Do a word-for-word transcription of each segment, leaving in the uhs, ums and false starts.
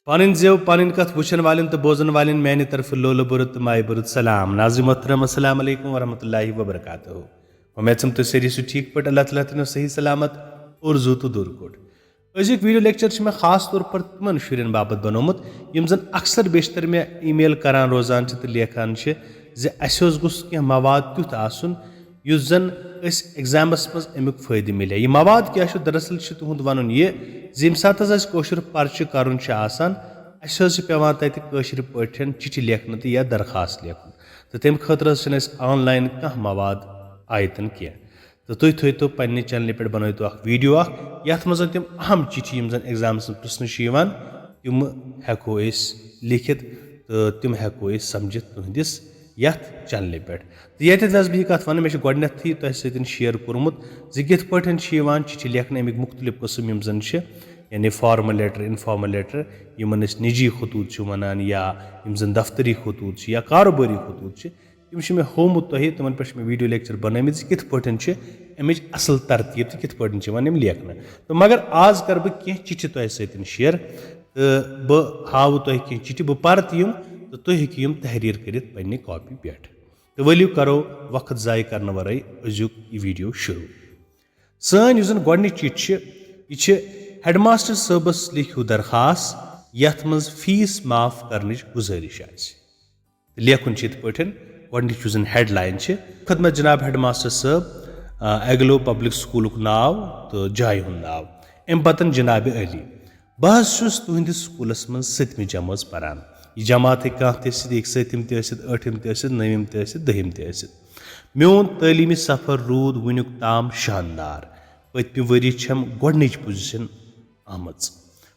پنٕنۍ زیو، پنٕنۍ کتھ وٕچھن والٮ۪ن تہٕ بوزن والٮ۪ن میانہِ طرفہٕ لولہٕ بُرٕ تہٕ مایہِ بُرٕ سلام۔ ناظرین محترم، السلام علیکم ورحمۃ اللہ وبرکاتہ۔ وۄمید چھم تُہۍ سٲری چھِو ٹھیٖک پٲٹھۍ، اللہ تعالیٰ تھٲینو صحیح سلامت، اُرزوٗ تہٕ دوٗر کوٚٹ۔ أزیُک video lecture چھُ مےٚ خاص طور پر تِمن شُرٮ۪ن باپتھ بنوومُت، یِم زن اکثر بیشتر مےٚ email کران روزان چھِ تہٕ لیکھان چھِ زِ اسہِ اوس گوٚژھ کینٛہہ مواد تیُتھ آسُن یُس زن أسۍ examس منٛز امیُک فٲیدٕ مِلہِ۔ یہِ مواد کیٛاہ چھُ؟ دراصل چھُ تُہُنٛد ونُن یہِ زِ ییٚمہِ ساتہٕ حظ اسہِ کٲشُر پرچہِ کرُن چھُ آسان، اسہِ حظ چھِ پٮ۪وان تتہِ کٲشِر پٲٹھۍ چِٹھِ لیکھنہٕ تہٕ یا درخاست لیکھُن، تہٕ تمہِ خٲطرٕ حظ چھِنہٕ اسہِ online کانٛہہ مواد آیتن کینٛہہ۔ تہٕ تُہۍ تھٲیتو پننہِ channelہِ پٮ۪ٹھ، بنٲیتو اکھ video اکھ، یتھ منٛز تِم اہم چِٹھِ، یِم زن examس منٛز پرژھنہٕ چھِ یِوان، تِم ہٮ۪کو أسۍ لیکھِتھ تہٕ تِم ہٮ۪کو أسۍ سمجھِتھ تُہنٛدِس یتھ channelہِ پٮ۪ٹھ۔ تہٕ ییٚتٮ۪تھ حظ بہٕ یہِ کتھ ونہٕ، مےٚ چھُ گۄڈٕنیتھٕے تۄہہِ سۭتۍ share کوٚرمُت زِ کِتھ پٲٹھۍ چھِ یِوان چِٹھِ لیکھنہٕ، امیِکۍ مُختٔلِف قٕسم یِم زن چھِ، یعنی formal letter، informal letter، یِمن أسۍ نجی خطوط چھِ ونان یا یِم زن دفتری خطوط چھِ یا کاروبٲری خطوط چھِ، تِم چھِ مےٚ ہومُت تۄہہِ، تِمن پٮ۪ٹھ چھِ مےٚ video lecture بنٲومٕتۍ زِ کِتھ پٲٹھۍ چھِ امِچ اصل ترتیب تہٕ کِتھ پٲٹھۍ چھِ یِوان یِم لیکھنہٕ۔ تہٕ مگر آز کرٕ بہٕ کینٛہہ چِٹھِ تۄہہِ سۭتۍ share تہٕ بہٕ ہاوٕ تۄہہِ کینٛہہ چِٹھِ، بہٕ پرٕ تہِ یِم تہٕ تُہۍ ہیٚکِو یِم تحریر کٔرِتھ پننہِ copy پٮ۪ٹھ۔ تہٕ ؤلِو کرو وقت ضایع کرنہٕ ورٲے أزیُک یہِ video شروع۔ سٲنۍ یُس زن گۄڈٕنِچ چِٹھۍ چھِ، یہِ چھِ headmaster صٲبس لیکھِو درخاست، یتھ منٛز fees معاف کرنٕچ گُزٲرِش آسہِ۔ تہٕ لیکھُن چھُ یِتھ پٲٹھۍ، گۄڈٕنِچ یُس زن headline چھِ، خدمت جناب headmaster صٲب، آ، ایگلو پبلک سکولُک ناو تہٕ جایہِ ہُنٛد ناو، امہِ پتن جناب علی۔ بہٕ حظ چھُس تُہنٛدِس سکوٗلس منٛز سٔتمہِ جمٲژ پران۔ یہِ جماعت ہیٚکہِ کانٛہہ تہِ ٲسِتھ، یہِ ہیٚکہِ سٔتِم تہِ ٲسِتھ، ٲٹھِم تہِ ٲسِتھ، نٔوِم تہِ ٲسِتھ، دٔہِم تہِ ٲسِتھ۔ میون تعلیٖمی سفر روٗد وُنیُک تام شاندار۔ پٔتمہِ ؤری چھم گۄڈٕنِچ position آمٕژ۔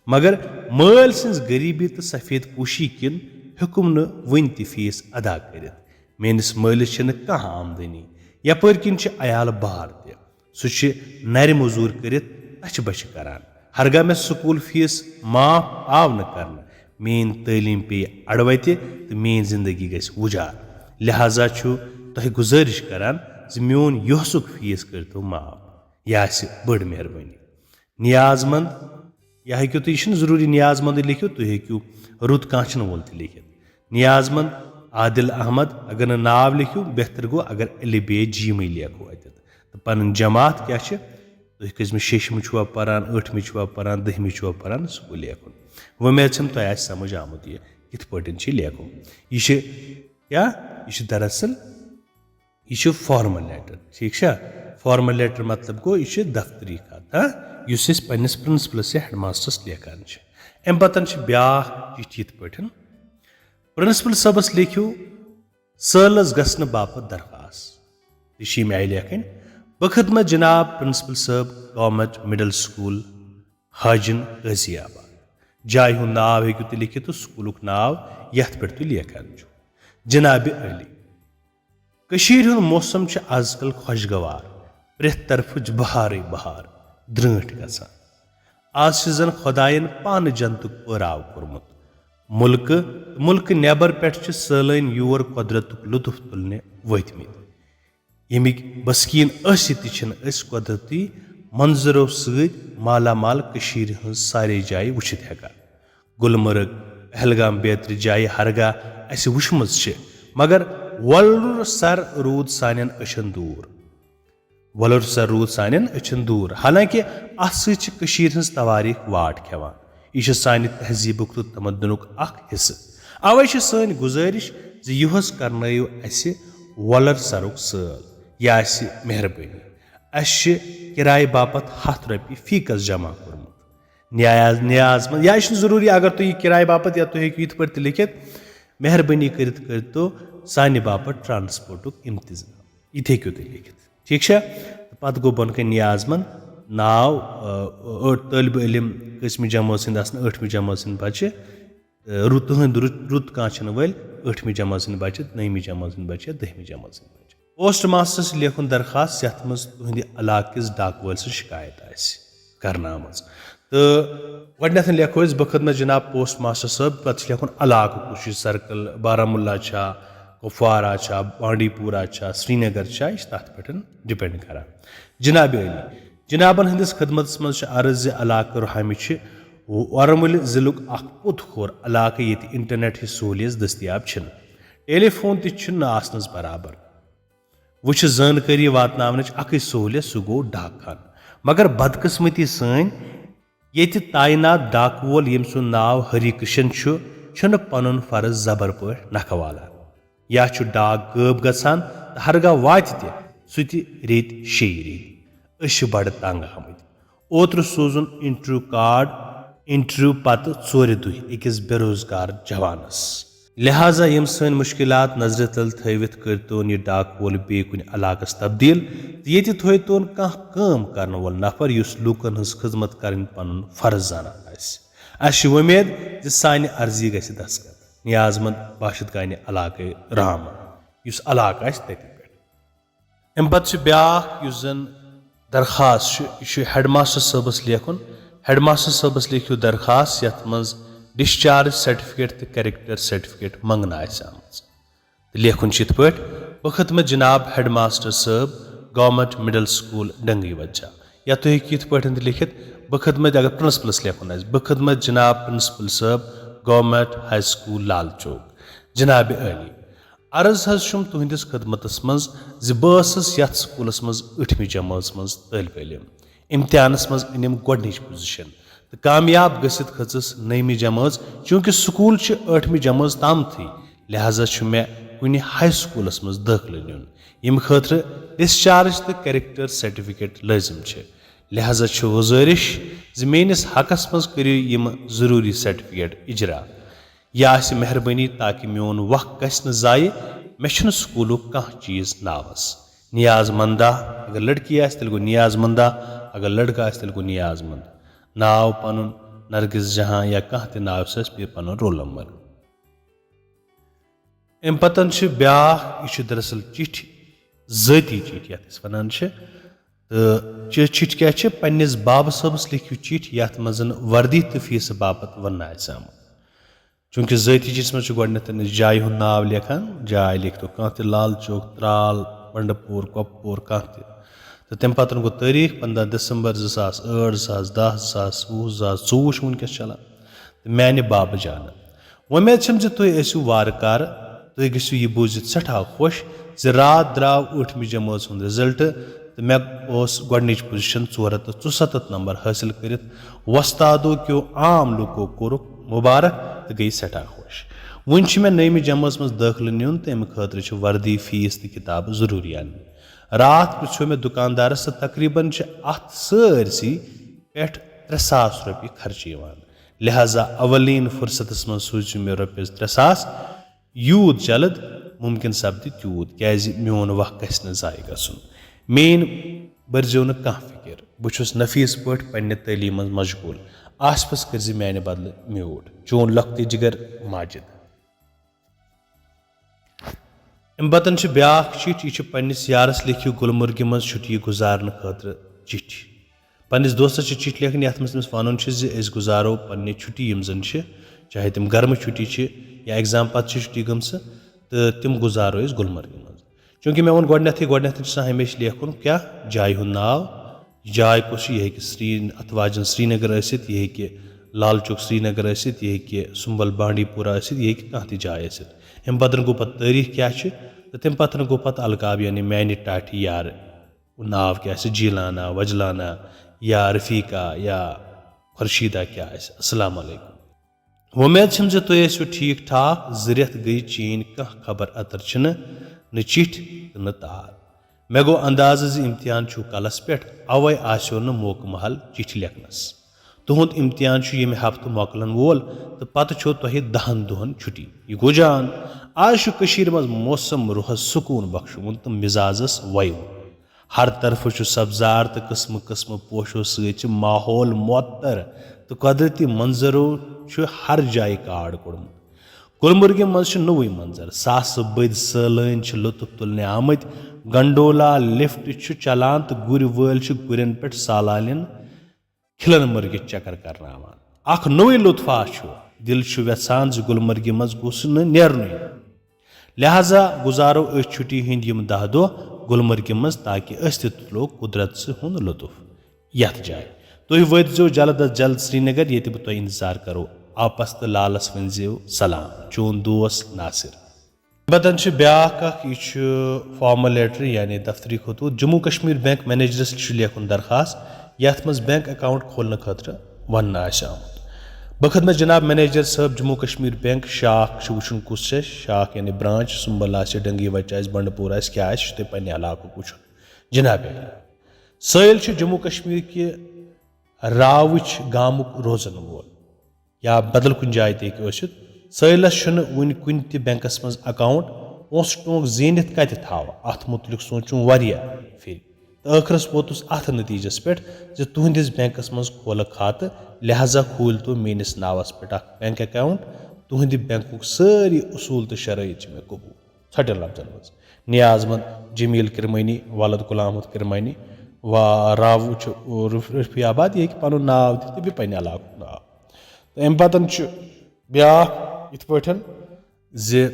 مگر مٲلۍ سٕنٛز غریٖبی تہٕ سفید پوشی کِنۍ ہیوٚکُم نہٕ وُنہِ تہِ fees ادا کٔرِتھ۔ میٲنِس مٲلِس چھنہٕ کانٛہہ آمدنی، یپٲرۍ کِنۍ چھِ عیال بار تہِ۔ سُہ چھُ نرِ موٚزوٗرۍ کٔرِتھ تچھِ بچھِ کران۔ ہرگاہ مےٚ سکوٗل fees معاف آو نہٕ کرنہٕ، میٲنۍ تعلیٖم پیٚیہِ اڑوتہِ تہٕ میٲنۍ زندگی گژھِ وُجار۔ لہذا چھُ تۄہہِ گُزٲرِش کران زِ میون یۄہسُک fees کٔرۍتو معاف۔ یہِ آسہِ بٔڑ مہربٲنی۔ نیاز مند، یا ہیٚکِو تُہۍ، یہِ چھُنہٕ ضروٗری نیاز مندٕے لیکھِو، تُہۍ ہیٚکِو رُت کانٛہہ چھُنہٕ وول تہِ لیکھِتھ۔ نیاز مند عادل احمد، اگر نہٕ ناو لیکھِو، بہتر گوٚو اگر الف بے جیمٕے لیکھو اَتٮ۪تھ۔ تہٕ پنٕنۍ جماعت کیٛاہ چھِ؟ تُہۍ کٔژمہِ، شیٚشمہِ چھُوا پران، ٲٹھمہِ چھُوا پران، دٔہمہِ چھُوا پران، سُہ گوٚو لیکھُن۔ وۄمید چھم تۄہہِ آسہِ سمجھ آمُت یہِ کِتھ پٲٹھۍ چھِ لیکھُن۔ یہِ چھِ کیٛاہ؟ یہِ چھِ دراصل، یہِ چھُ formal letter، ٹھیٖک چھا؟ Formal letter مطلب گوٚو، یہِ چھِ دفتری خط، ہاں، یُس أسۍ پننِس principalس یا headmasterس لیکھان چھِ۔ امہِ پتن چھِ بیٛاکھ چِٹھۍ یِتھ پٲٹھۍ، principal صٲبس لیکھِو سٲلس گژھنہٕ باپتھ درخاست۔ یہِ چھِ ییٚمہِ آیہِ لیکھٕنۍ، بخدمت جناب principal صٲب، government middle school، حاجن غازی آباد۔ جایہِ ہُنٛد ناو ہیٚکِو تُہۍ لیکھِتھ تہٕ سکوٗلُک ناو یتھ پٮ۪ٹھ تُہۍ لیکھان چھِو۔ جناب علی، کٔشیٖرِ ہُنٛد موسم چھُ از کل خۄشگوار، پرٛٮ۪تھ طرفٕچ بہارٕے بہار درٛٲنٛٹھۍ گژھان۔ از چھِ زن خۄداین پانہٕ جنتُک پٲراو کوٚرمُت۔ مُلکہٕ، مُلکہٕ نٮ۪بر پٮ۪ٹھ چھِ سٲلٲنۍ یور قۄدرتُک لطف تُلنہِ وٲتمٕتۍ۔ ییٚمِکۍ بسکیٖن ٲسِتھ تہِ چھِنہٕ أسۍ قۄدرتی منظرو سۭتۍ مالا مال کٔشیٖرِ ہٕنٛز سارے جایہِ وٕچھِتھ ہٮ۪کان۔ گُلمرگ، پہلگام بیترِ جایہِ ہرگاہ اَسہِ وٕچھمٕژ چھِ، مگر وۄلُر سر روٗد سانٮ۪ن أچھن دوٗر۔ وۄلُر سر روٗد سانٮ۪ن أچھن دوٗر۔ حالانکہ اَتھ سۭتۍ چھِ کٔشیٖرِ ہٕنٛز توٲریٖخ واٹھ کھٮ۪وان۔ یہِ چھِ سانہِ تہذیٖبُک تہٕ تمدنُک اکھ حصہٕ۔ اوے چھِ سٲنۍ گُزٲرِش زِ یِہُس کرنٲیِو اَسہِ وۄلر سرُک سٲل۔ یہِ آسہِ مہربٲنی۔ اَسہِ چھِ کِرایہِ باپتھ ہَتھ رۄپیہِ فی کس جمع کوٚرمُت۔ نیاز، نیاز منٛد، یا یہِ چھُنہٕ ضروٗری اگر تُہۍ یہِ کِرایہِ باپتھ، یا تُہۍ ہیٚکِو یِتھ پٲٹھۍ تہِ لیکھِتھ، مہربٲنی کٔرِتھ کٔرۍتو سانہِ باپتھ ٹرانسپورٹُک انتظام۔ یہِ تہِ ہیٚکِو تُہۍ لیکھِتھ۔ ٹھیٖک چھا؟ تہٕ پتہٕ گوٚو بۄنہٕ کَنہِ نیاز منٛد ناو، آ، ٲٹھ طٲلبہِ علم، کٔژمہِ جمٲژ ہِنٛدۍ آسن، ٲٹھمہِ جمٲژ ہِنٛدۍ بچہِ، آ، رُت، تُہٕنٛدۍ رُت، رُت کانٛہہ چھِنہٕ وٲلۍ، ٲٹھمہِ جمٲژ ہِنٛدۍ بچہِ، نٔیمہِ جمٲژ ہِنٛدۍ بچہِ، دٔہمہِ جمٲژ ہِنٛدۍ بچہِ۔ پوسٹ ماسٹرس لیکھُن درخاست یتھ منٛز تُہنٛدِ علاقہٕ کِس ڈاک وٲلۍ سٕنٛز شکایت آسہِ کرنہٕ آمٕژ۔ تہٕ گۄڈٕنیتھ لیکھو أسۍ بخدمت جناب پوسٹ ماسٹر صٲب، پتہٕ چھُ لیکھُن علاقہٕ کُس چھُ، سرکل بارہمولہ چھا، کپوارہ چھا، بانڈی پورہ چھا، سرینگر چھا، یہِ چھُ تتھ پٮ۪ٹھ ڈپینڈ کران۔ جناب علی، جنابن ہٕنٛدِس خدمتس منٛز چھُ عرض زِ علاقہٕ رُہامہِ چھِ ورمُلہِ ضلعُک اکھ پوٚت کھور علاقہٕ ییٚتہِ انٹرنیٹ ہٕچ سہولیژ دٔستیاب چھِنہٕ۔ ٹیلی فون تہِ چھُنہٕ آسنس برابر۔ وۄنۍ چھِ زانکٲری واتناونٕچ اکٕے سہولیت، سُہ گوٚو ڈاک خانہٕ۔ مگر بدقسمتی سٲنۍ، ییٚتہِ تعینات ڈاکہٕ وول، ییٚمۍ سُنٛد ناو ہری کرشن چھُ، چھُنہٕ پنُن فرض زبر پٲٹھۍ نکھٕ والان۔ یا چھُ ڈاک غٲب گژھان تہٕ ہرگاہ واتہِ تہِ، سُہ تہِ ریٚتۍ شیٚیہِ ریٚتۍ۔ أسۍ چھِ بڑٕ تنگ آمٕتۍ۔ اوترٕ سوٗزُن انٹرویو کارڈ، انٹرویو پتہٕ ژورِ دۄہہِ أکِس بے روزگار جوانس۔ لہذا یِم سٲنۍ مشکلات نظرِ تل تھٲوِتھ کٔرۍتون یہِ ڈاک وول بیٚیہِ کُنہِ علاقس تبدیل، تہٕ ییٚتہِ تھٲوۍتون کانٛہہ کٲم کرن وول نفر، یُس لوٗکن ہٕنٛز خدمت کرٕنۍ پنُن فرض زانان آسہِ۔ اسہِ چھِ وۄمید زِ سانہِ عرضی گژھِ دستخط۔ نیاز مند، باشد گانہِ علاقے رام، یُس علاقہٕ آسہِ تٔتی پٮ۪ٹھ۔ امہِ پتہٕ چھُ بیٛاکھ یُس زن درخواست چھُ، یہِ چھُ ہیڈ ماسٹر صٲبس لیکھُن۔ ہیڈ ماسٹر صٲبس لیکھِو درخواست، یتھ منٛز ڈسچارج سرٹیفکیٹ تہٕ کریکٹر سرٹیفکیٹ منٛگنہٕ آسہِ آمٕژ۔ تہٕ لیکھُن چھُ یِتھ پٲٹھۍ: بخدمت جناب ہیڈ ماسٹر صٲب، گورنمنٹ مڈل سکول ڈنگی وجہ۔ یا تُہۍ ہیٚکِو یِتھ پٲٹھۍ تہِ لیکھِتھ، بخدمت، اگر پرنسپلس لیکھُن آسہِ، بخدمت جناب پرنسپل صٲب، government high school Lal Chowk, جناب عالی۔ عرض حظ چھُم تُہنٛدِس خدمتس منٛز زِ بہٕ ٲسٕس یتھ سکولس منٛز ٲٹھمہِ جمٲژ منٛز طٲلب علم۔ امتحانس منٛز أنِم گۄڈنِچ پوزیشن تہٕ کامیاب گٔژھِتھ کھٔژٕس نٔیمہِ جمٲژ۔ چوٗنٛکہِ سکول چھِ ٲٹھمہِ جمٲژ تامتھٕے، لہذا چھُ مےٚ کُنہِ ہائی سکولس منٛز دٲخلہٕ نیُن، ییٚمہِ خٲطرٕ ڈسچارج تہٕ کریکٹر سرٹیفکیٹ لٲزم چھِ۔ لہذا چھِ گُزٲرِش زِ میٲنِس حقس منٛز کٔرِو یِم ضروٗری سرٹیفکیٹ اجرا۔ یہِ آسہِ مہربٲنی تاکہِ میون وق گژھِ نہٕ ضایع، مےٚ چھُنہٕ سکوٗلُک کانٛہہ چیٖز ناوس۔ نیاز مندہ، اگر لڑکی آسہِ تیٚلہِ گوٚو نیاز مندہ، اگر لڑکہٕ آسہِ تیٚلہِ گوٚو نیاز مند۔ ناو پنُن، نرگس جہاں یا کانٛہہ تہِ ناو، سُہ آسہِ بیٚیہِ پنُن رول نمبر۔ امہِ پتن چھِ بیٛاکھ، یہِ چھِ دراصل چِٹھۍ، ذٲتی چِٹھۍ یتھ أسۍ ونان چھِ۔ تہٕ چہِ-، چِٹھۍ کیٛاہ چھِ؟ پننِس بابہٕ صٲبس لیکھِو چِٹھۍ یتھ منٛز وردی تہٕ فیٖسہٕ باپتھ وننہٕ آسہِ آمُت۔ چوٗنٛکہِ ذٲتی چِٹھِس منٛز چھُ گۄڈٕنٮ۪تھ أمِس جایہِ ہُنٛد ناو لیکھان، جاے لیکھتو کانٛہہ تہِ، لال چوک، ترٛال، بنڈٕ پوٗر، کۄپوور، کانٛہہ تہِ۔ تہٕ تَمہِ پَتہٕ گوٚو تٲریٖخ، پنٛداہ دسمبر زٕ ساس ٲٹھ، زٕ ساس دَہ، زٕ ساس وُہ، زٕ ساس ژوٚوُہ چھُ وٕنکیٚس چلان۔ تہٕ میانہِ بابہٕ جانہٕ، وۄمید چھم زِ تُہۍ ٲسِو وارٕ کارٕ، تُہۍ گٔژھِو یہِ بوٗزِتھ سٮ۪ٹھاہ خۄش زِ راتھ درٛاو ٲٹھمہِ جمٲژ ہُنٛد رِزلٹ تہٕ مےٚ اوس گۄڈٕنِچ پوزیشن ژور ہَتھ تہٕ ژُسَتَتھ نمبر حٲصِل کٔرِتھ وۄستادو کیو عام لوٗکو کوٚرُکھ مُبارک تہٕ گٔیہِ سٮ۪ٹھاہ خۄش۔ وُنہِ چھِ مےٚ نٔیمہِ جمٲژ منٛز دٲخلہٕ نیُن تہٕ اَمہِ خٲطرٕ چھِ وردی، فیٖس تہٕ کِتابہٕ ضروٗری اَنٕنہِ۔ راتھ پرٛژھیو مےٚ دُکاندارس تہٕ تقریباً چھِ اَتھ سٲرسٕے پٮ۪ٹھ ترٛےٚ ساس رۄپیہِ خرچہٕ یِوان۔ لہذا اولین فرصتس منٛز سوٗزِو مےٚ رۄپیَس ترٛےٚ ساس۔ یوٗت جلد مُمکِن سپدِ تیوٗت، کیازِ میون وق گژھِ نہٕ ضایع گژھُن۔ میٲنۍ بٔرزیو نہٕ کانٛہہ فکر، بہٕ چھُس نفیٖس پٲٹھۍ پننہِ تعلیٖم منٛز مشغول۔ آصفس کٔرزِ میانہِ بدلہٕ میوٗٹھ۔ چون لۄکٹہِ جگر ماجد۔ امہِ پتن چھِ بیٛاکھ چِٹھۍ، یہِ چھِ پننِس یارس لیکھِو گلمرگہِ منٛز چھُٹی گُزارنہٕ خٲطرٕ چِٹھۍ۔ پننِس دوستس چھِ چِٹھۍ لیکھٕنۍ، یتھ منٛز تٔمِس ونُن چھُ زِ أسۍ گُزارو پننہِ چھُٹی، یِم زن چھِ، چاہے تِم گرمہٕ چھُٹی چھِ یا ایگزام پتہٕ چھِ چھُٹی گٔمژٕ، تہٕ تِم گُزارو أسۍ گُلمرگہِ منٛز۔ چوٗنٛکہِ مےٚ ووٚن گۄڈٕنیتھٕے، گۄڈٕنیتھ چھُ آسان ہمیشہِ لیکھُن کیٛاہ؟ جایہِ ہُنٛد ناو، یہِ جاے کۄس چھِ؟ یہِ ہیٚکہِ سری-، اَتھ واجٮ۪ن سرینگر ٲسِتھ، یہِ ہیٚکہِ لال چوک سرینگر ٲسِتھ، یہِ ہیٚکہِ سُمبل بانڈی پورہ ٲسِتھ، یہِ ہیٚکہِ کانٛہہ تہِ جاے ٲسِتھ۔ اَمہِ پتہٕ گوٚو پتہٕ تٲریٖخ کیٛاہ چھِ، تہٕ تَمہِ پتہٕ گوٚو پتہٕ القاب، یعنی میانہِ ٹاٹھہِ یارٕ ناو کیٛاہ آسہِ، جیٖلانا، وجلانا یا رفیقہ یا خورشیدہ کیٛاہ آسہِ۔ السلام علیکم۔ وۄمید چھم زِ تُہۍ ٲسِو ٹھیٖک ٹھاک۔ زٕ رٮ۪تھ گٔیہِ چٲنۍ کانٛہہ خبر اتر چھنہٕ، نہٕ چِٹھۍ تہٕ نہٕ تار۔ مےٚ گوٚو اندازٕ زِ امتحان چھُو کلس پٮ۪ٹھ، اوے آسیو نہٕ موقعہٕ محل چِٹھۍ لیکھنس۔ تُہُنٛد امتحان چھُ ییٚمہِ ہفتہٕ مۄکلن وول تہٕ پتہٕ چھو تۄہہِ دہن دۄہن چھُٹی۔ یہِ گوٚو جان۔ آز چھُ کٔشیٖرِ منٛز موسم روحس سکوٗن بخشوُن تہٕ مزازس وَیوُن۔ ہر طرفہٕ چھُ سبزار تہٕ قٕسمہٕ قٕسمہٕ پوشو سۭتۍ چھِ ماحول معطر تہٕ قۄدرتی منظرو چھُ ہر جایہِ کاڈ کوٚڑمُت۔ گلمرگہِ منٛز چھُ نوٚوُے منظر، ساسہٕ بٔدۍ سٲلٲنۍ چھِ لطف تُلنہِ آمٕتۍ۔ گنڈولا لفٹ چھُ چلان تہٕ گُرۍ وٲلۍ چھِ گُرٮ۪ن پٮ۪ٹھ سالانٮ۪ن کھلن مرگہِ چکر کرناوان۔ اکھ نوٚوُے لطفا چھُ۔ دل چھُ یژھان زِ گلمرگہِ منٛز گوٚژھ نہٕ نیرنُے۔ لہذا گُزارو أسۍ چھُٹی ہٕنٛدۍ یِم دَہ دۄہ گلمرگہِ منٛز، تاکہِ أسۍ تہِ تُلو قدرت ہُنٛد لطف یتھ جایہِ۔ تُہۍ وٲتۍزیو جلد از جلد سرینگر، ییٚتہِ بہٕ تۄہہِ انتظار کرو۔ آپس تہٕ لالس ؤنۍزیو سلام۔ چون دوست ناصر۔ پتن چھِ بیٛاکھ اکھ، یہِ چھُ فارمل لیٹر، یعنی دفتری خطوط۔ جموں کشمیر بینک منیجرس چھُ لیکھُن درخواست، یتھ منٛز بینک اکاؤنٹ کھولنہٕ خٲطرٕ وننہٕ آسہِ آمُت۔ بخدمت جناب منیجر صٲب، جموں کشمیر بینک شاخ چھُ وٕچھُن کُس چھُ، شاخ یعنی برانچ، سُمبل آسہِ، ڈنگی وچ آسہِ، بنڈپور آسہِ، کیٛاہ آسہِ، یہِ چھُ تۄہہِ پننہِ علاقُک وٕچھُن۔ جناب عالی، سٲیِل چھُ جموں کشمیر کہِ راوٕچ گامُک روزن وول۔ یا بدل کُنہِ جایہِ تہِ ہیٚکہِ ٲسِتھ۔ سٲیلس چھُنہٕ وُنہِ کُنہِ تہِ بینکس منٛز اکاؤنٹ، پونٛسہٕ ٹونٛک زیٖنِتھ کتہِ تھاوٕ، اتھ مُتعلق سونٛچُم واریاہ پھِرِ۔ تہٕ ٲخرس ووتُس اتھ نتیجس پٮ۪ٹھ زِ تُہنٛدِس بینکس منٛز کھولہٕ کھاتہٕ، لہذا کھوٗلۍ تو میٲنِس ناوس پٮ۪ٹھ اکھ بینک اکاؤنٹ۔ تُہنٛدِ بینکُک سٲری اصوٗل تہٕ شرٲیط چھِ مےٚ قبوٗل۔ ژھۄٹٮ۪ن لفظن منٛز، نیاز مند جمیل کرمانی، ولد غلام محمد کرمانی، وا-، راوٕ چھُ رف-، رفیع آباد، یہِ ہیٚکہِ پنُن ناو دِتھ تہٕ بیٚیہِ پننہِ علاقُک ناو۔ تہٕ امہِ پتن چھُ بیٛاکھ یِتھ پٲٹھۍ زِ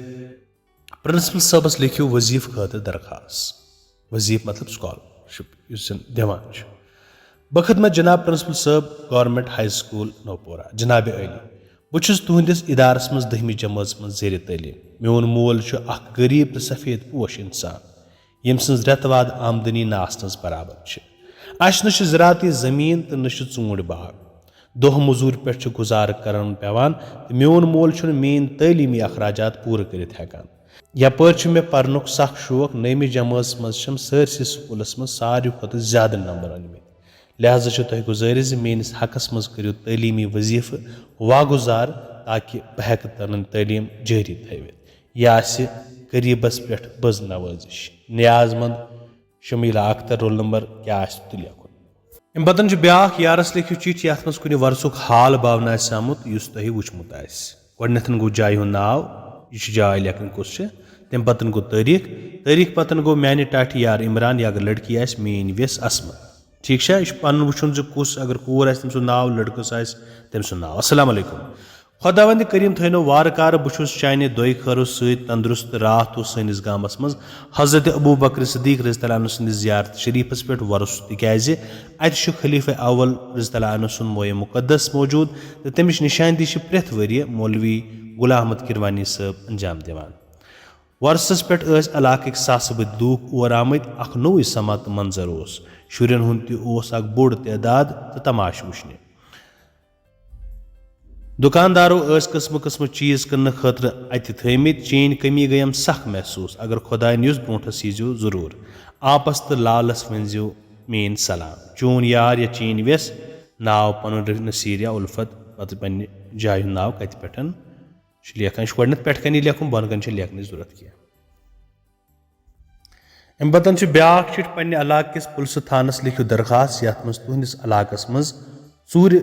پرنسپل صٲبس لیکھِو وظیفہٕ خٲطرٕ درخواست۔ وظیفہٕ مطلب سکالرشپ یُس زن دِوان چھُ۔ بخدمت جناب پرنسپل صٲب، گورنمنٹ ہائی سکول نوپورہ۔ جناب عالی، بہٕ چھُس تُہنٛدِس ادارس منٛز دٔہمہِ جمٲژ منٛز زیر تعلیٖم۔ میون مول چھُ اکھ غریب تہٕ سفید پوش انسان، ییٚمۍ سٕنٛز رٮ۪تہٕ واد آمدنی نہٕ آسنس برابر چھِ۔ اسہِ نہ چھِ زراعتی زٔمیٖن تہٕ نہ چھِ ژوٗنٛٹھۍ باغ۔ دۄہ مٔزوٗرۍ پٮ۪ٹھ چھُ گُزارٕ کرُن پٮ۪وان تہٕ میون مول چھُنہٕ میٲنۍ تعلیٖمی اخراجات پوٗرٕ کٔرِتھ ہٮ۪کان۔ یپٲرۍ چھُ مےٚ پرنُک سخ شوق، نٔیمہِ جمٲژ منٛز چھِم سٲرسٕے سکوٗلس منٛز ساروی کھۄتہٕ زیادٕ نمبر أنمٕتۍ۔ لہذا چھُ تۄہہِ گُزٲرِش زِ میٲنِس حقس منٛز کٔرِو تعلیٖمی وظیفہٕ واگُزار، تاکہِ بہٕ ہٮ۪کہٕ پنٕنۍ تعلیٖم جٲری تھٲوِتھ۔ یہِ آسہِ غریٖبس پٮ۪ٹھ بٔز نوٲزِش۔ نیاز مند شمیلہ اختر، رول نمبر کیٛاہ آسہِ تہٕ لیکھُن۔ امہِ پتن چھُ بیٛاکھ یارس لیکھِو چِٹھۍ، یتھ منٛز کُنہِ ورسُک حال باونہٕ آسہِ آمُت یُس تۄہہِ وُچھمُت آسہِ۔ گۄڈٕنٮ۪تھن گوٚو جایہِ ہُنٛد ناو، یہِ چھُ جاے لیکھٕنۍ کُس چھِ، تمہِ پتن گوٚو تٲریٖخ، تٲریٖخ پتن گوٚو میانہِ ٹاٹھہِ یار عمران، یا اگر لڑکی آسہِ میٲنۍ ویس عصمت۔ ٹھیٖک چھا؟ یہِ چھُ پنُن وٕچھُن زِ کُس، اگر کوٗر آسہِ تٔمۍ سُنٛد ناو، لڑکس آسہِ تٔمۍ سُنٛد ناو۔ السلام علیکم۔ خۄداوندِ کریم تھٲینو وارٕ کارٕ، بہٕ چھُس چانہِ دۄیہِ خٲرو سۭتۍ تندرست۔ راتھ اوس سٲنِس گامس منٛز حضرت ابو بکر صدیق رضی اللہ عنہ سٕنٛدِس زیارت شریفس پٮ۪ٹھ وۄرُس، تِکیازِ اتہِ چھُ خلیفہ اول رضی اللہ عنہ سُنٛد مویہِ مقدس موجود تہٕ تمِچ نشاندہی چھِ پرٛٮ۪تھ ؤریہِ مولوی غلام احمد کروانی صٲب انجام دِوان۔ وۄرسس پٮ۪ٹھ ٲسۍ علاقٕکۍ ساسہٕ بٔدۍ لوٗکھ اور آمٕتۍ، اکھ نوٚوُے سما تہٕ منظر اوس۔ شُرٮ۪ن ہُنٛد تہِ اوس اکھ بوٚڑ تعداد تہٕ تماشہٕ وٕچھنہِ۔ دُکاندارو ٲسۍ قٕسمہٕ قٕسمہٕ چیٖز کٕننہٕ خٲطرٕ اَتہِ تھٲومٕتۍ۔ چٲنۍ کٔمی گٔیم سخ محسوٗس۔ اگر خۄدایَن یُس، برونٛٹھَس ییٖزیو ضروٗر۔ آپس تہٕ لالَس ؤنۍزیو میٛٲنۍ سلام۔ چون یار یا چٲنۍ وٮ۪س، ناو پَنُن رِ-، نصیٖر یا اُلفت، پَتہٕ پنٛنہِ جایہِ ہُنٛد ناو کَتہِ پٮ۪ٹھ چھُ لیکھان۔ یہِ چھُ گۄڈٕنٮ۪تھ پٮ۪ٹھ کَنی لیکھُن، بۄنہٕ کَنہِ چھُنہٕ لیکھنٕچ ضوٚرَتھ کینٛہہ۔ اَمہِ پَتَن چھِ بیٛاکھ چِٹھۍ پنٛنہِ علاقہٕ کِس پُلسہٕ تھانَس لیکھِو درخاست، یَتھ منٛز تُہٕنٛدِس علاقَس منٛز ژوٗرِ،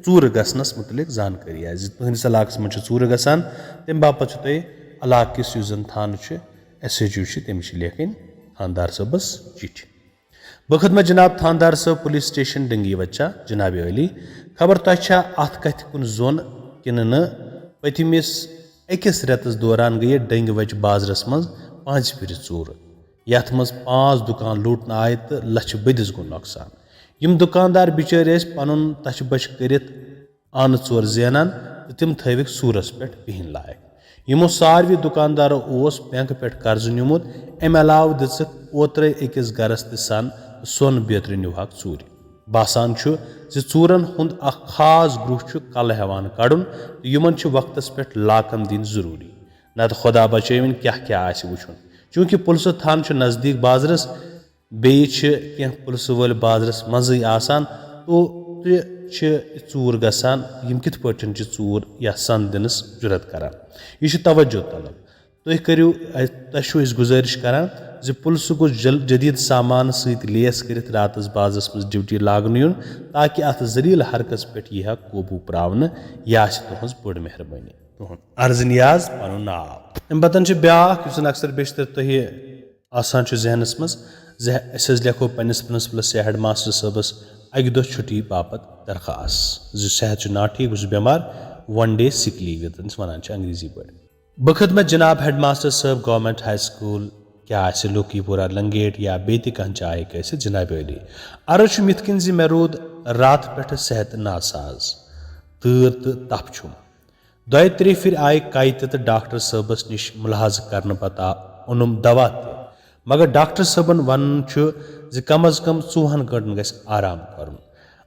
ژوٗرٕ گژھنَس مُتعلِق زانکٲری آسہِ زِ تُہٕنٛدِس علاقَس منٛز چھِ ژوٗرٕ گژھان، تَمہِ باپَتھ چھُ تۄہہِ علاقہٕ کِس یُس زَن تھانہٕ چھُ، ایس ایچ او چھُ، تٔمِس چھِ لیکھٕنۍ تھانہٕ دار صٲبَس چِٹھۍ۔ بخدمت جناب تھانہٕ دار صٲب، پُلیٖس سٹیشن ڈنگی وچا، جناب عٲلی، خبر تۄہہِ چھا اَتھ کَتھِ کُن زوٚن کِنہٕ نہٕ؟ پٔتمِس أکِس رٮ۪تَس دوران گٔیہِ ڈنگی وچ بازرَس منٛز پانٛژِ پھِرِ ژوٗرٕ، یَتھ منٛز پانٛژھ دُکان لوٗٹنہٕ آیہِ تہٕ لَچھِ بٔدِس گوٚو نۄقصان۔ یِم دُکاندار بِچٲرۍ ٲسۍ پَنُن تَچھِ بَچھِ کٔرِتھ آنہٕ ژور زینان تہٕ تِم تھٲوِکھ سوٗرَس پٮ۪ٹھ بِہِنۍ لایق۔ یِمو ساروٕے دُکاندارو اوس بینک پٮ۪ٹھ قرضہٕ نیوٗمُت۔ اَمہِ علاوٕ دِژٕکھ اوترَے أکِس گَرَس تہِ سَن سۄن بیترِ نیوٗہَکھ ژوٗرِ۔ باسان چھُ زِ ژوٗرَن ہُنٛد اَکھ خاص گروہ چھُ کَلہٕ ہٮ۪وان کَڑُن تہٕ یِمَن چھِ وقتَس پٮ۪ٹھ لاکَم دِنۍ ضروٗری، نَتہٕ خۄدا بچٲوِن کیٛاہ کیٛاہ آسہِ وٕچھُن۔ چوٗنٛکہِ پُلسہٕ تھانہٕ چھُ نزدیٖک بازرَس، بیٚیہِ چھِ کینٛہہ پُلسہٕ وٲلۍ بازرَس منٛزٕے آسان، تو تہِ چھِ ژوٗر گژھان۔ یِم کِتھ پٲٹھۍ چھِ ژوٗر یا سَن دِنَس جُرت کران؟ یہِ چھُ توجہ طلب۔ تُہۍ کٔرِو، تۄہہِ چھُو أسۍ گُزٲرِش کران زِ پُلسہٕ گوٚژھ جل-، جدیٖد سامانہٕ سۭتۍ لیس کٔرِتھ راتَس بازرَس منٛز ڈیوٹی لاگنہٕ یُن، تاکہِ اَتھ ذلیل حرکژ پٮ۪ٹھ یی ہا قوبوٗ پراونہٕ۔ یہِ آسہِ تُہٕنٛز بٔڑ مہربٲنی۔ تُہُنٛد عرض نیاز، پَنُن ناو۔ اَمہِ پَتَن چھِ بیٛاکھ، یُس زَن اکثر بیشتر تۄہہِ آسان چھُ ذہنس منٛز زِ أسۍ حظ لیکھو پننِس پرنسپلس یا ہیڈ ماسٹر صٲبس اکہِ دۄہ چھُٹی باپتھ درخاست زِ صحت چھُ ناٹھیٖک، بہٕ چھُس بٮ۪مار، one day sick leave، یتھ أسۍ ونان چھِ انگریزی پٲٹھۍ۔ بخدمت جناب ہیڈ ماسٹر صٲب، گورنمنٹ ہائی سکول کیٛاہ آسہِ لوکی پورہ لنگیٹ یا بیٚیہِ تہِ کانٛہہ جاے ہیٚکہِ ٲسِتھ جناب عٲلی۔ عرض چھُم یِتھ کٔنۍ زِ مےٚ روٗد راتہٕ پٮ۪ٹھٕ صحت ناساز، تۭر تہٕ تپھ چھُم۔ دۄیہِ ترٛیٚیہِ پھِرِ آیہِ کَے تہِ تہٕ ڈاکٹر صٲبَس نِش مُلاحظہٕ کرنہٕ پتہٕ آ-، اوٚنُم دوا تہِ، مگر ڈاکٹر صٲبَن وَنُن چھُ زِ کم از کم ژوٚوُہَن گٲنٛٹَن گژھِ آرام کرُن،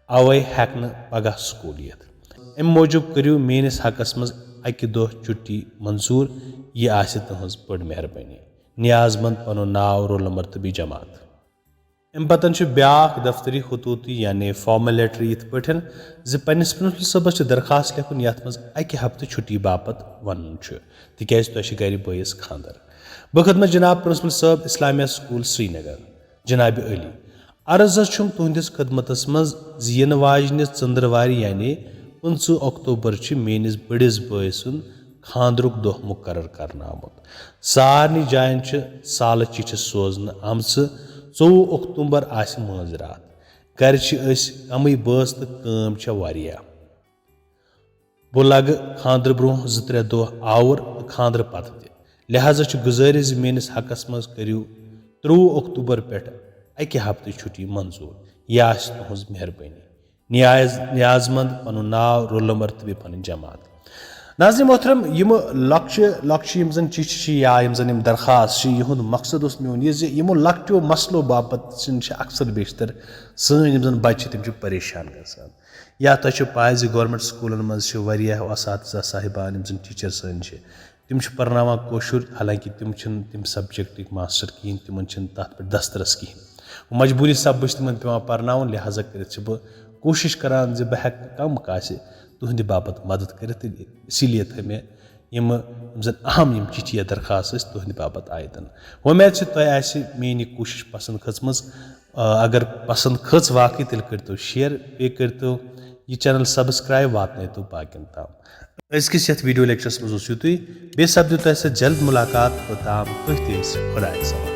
اَوَے ہٮ۪کہٕ نہٕ پگاہ سکوٗل یِتھ۔ اَمہِ موٗجوٗب کٔرِو میٛٲنِس حقَس منٛز اَکہِ دۄہ چھُٹی منظوٗر، یہِ آسہِ تُہٕنٛز بٔڑ مہربٲنی۔ نیاز مند، پنُن ناو، رول نمبر تہٕ بیٚیہِ جماعت۔ اَمہِ پتہٕ چھُ بیٛاکھ دفتری خطوٗطی یعنی فارمل لیٹر یِتھ پٲٹھۍ زِ پننِس پرنسپل صٲبس چھُ درخاست لیکھُن یتھ منٛز اکہِ ہفتہٕ چھُٹی باپتھ ونُن چھُ، تِکیازِ تۄہہِ چھِ گرِ بٲیِس خانٛدر۔ بہٕ خدمت جناب پرنسپل صٲب، اسلامیہ سکول سرینگر۔ جناب علی، عرض حظ چھُم تُہنٛدِس خدمتس منٛز زِ یِنہٕ واجنہِ ژٔنٛدٕروارِ یعنی پٕنٛژٕہ اکتوبر چھِ میٲنِس بٔڑِس بٲے سُنٛد خانٛدرُک دۄہ مُقرر کرنہٕ آمُت۔ سارنٕے جاین چھِ سالہٕ چِٹھِ سوزنہٕ آمژٕ۔ ژوٚوُہ اکتوبر آسہِ مٲنٛزِ راتھ۔ گرِ چھِ أسۍ کمٕے بٲژ تہٕ کٲم چھےٚ واریاہ۔ بہٕ لگہٕ خانٛدرٕ برٛونٛہہ زٕ ترٛےٚ دۄہ آوُر تہٕ خانٛدرٕ پتہٕ تہِ۔ لہذا چھُ گُزٲرِش زِ میٲنِس حقس منٛز کٔرِو ترٛوٚوُہ اکتوبر پٮ۪ٹھ اکہِ ہفتٕچ چھُٹی منظوٗر۔ یہِ آسہِ تُہنٛز مہربٲنی۔ نیاز، نیاز مند، پنُن ناو، رول نمبر تہٕ بیٚیہِ پنٕنۍ جماعت۔ ناظرین محترم، یِم لۄکچہِ لۄکچہِ یِم زن چِٹھِ چھِ یا یِم زن یِم درخاست چھِ، یِہُنٛد مقصد اوس میون یہِ زِ یِمو لۄکٹیو مسلو باپتھ چھِ اکثر بیشتر سٲنۍ یِم زن بچہِ چھِ، تِم چھِ پریشان گژھان۔ یا تۄہہِ چھو پاے زِ گورنمنٹ سکوٗلن منٛز چھِ واریاہ اساتذہ صاحبان، یِم زن ٹیچر سٲنۍ چھِ، تِم چھِ پرناوان کٲشُر، حالانکہ تِم چھِنہٕ تِم سبجیکٹٕکۍ ماسٹر کِہیٖنۍ، تِمن چھِنہٕ تتھ پٮ۪ٹھ دسترس کِہیٖنۍ۔ مجبوٗری سببہٕ چھِ تِمن پٮ۪وان پرناوُن، لہذا کٔرِتھ چھِ بہٕ کوٗشِش کران زِ بہٕ ہٮ۪کہٕ کم کاسہِ تُہنٛدِ باپتھ مدد کٔرِتھ، تہٕ اسی لیے تھٲے مےٚ یِم، یِم زن اہم یِم چِٹھِ یا درخاست ٲسۍ تُہنٛدِ باپتھ آیتن۔ وۄمید چھِ تۄہہِ آسہِ میٲنۍ یہِ کوٗشِش پسند کھٔژمٕژ۔ آ، اگر پسند کھٔژ واقعی، تیٚلہِ کٔرۍتو شیئر، بیٚیہِ کٔرۍتو یہِ چینل سبسکرائب، واتنٲیتو باقین تام۔ أزکِس یتھ ویڈیو لیکچرس منٛز اوس یُتُے، بیٚیہِ سپدِ تۄہہِ سۭتۍ جلد ملاقات، توٚتام تُہۍ تہِ ٲسِو خۄدایس حوالہٕ۔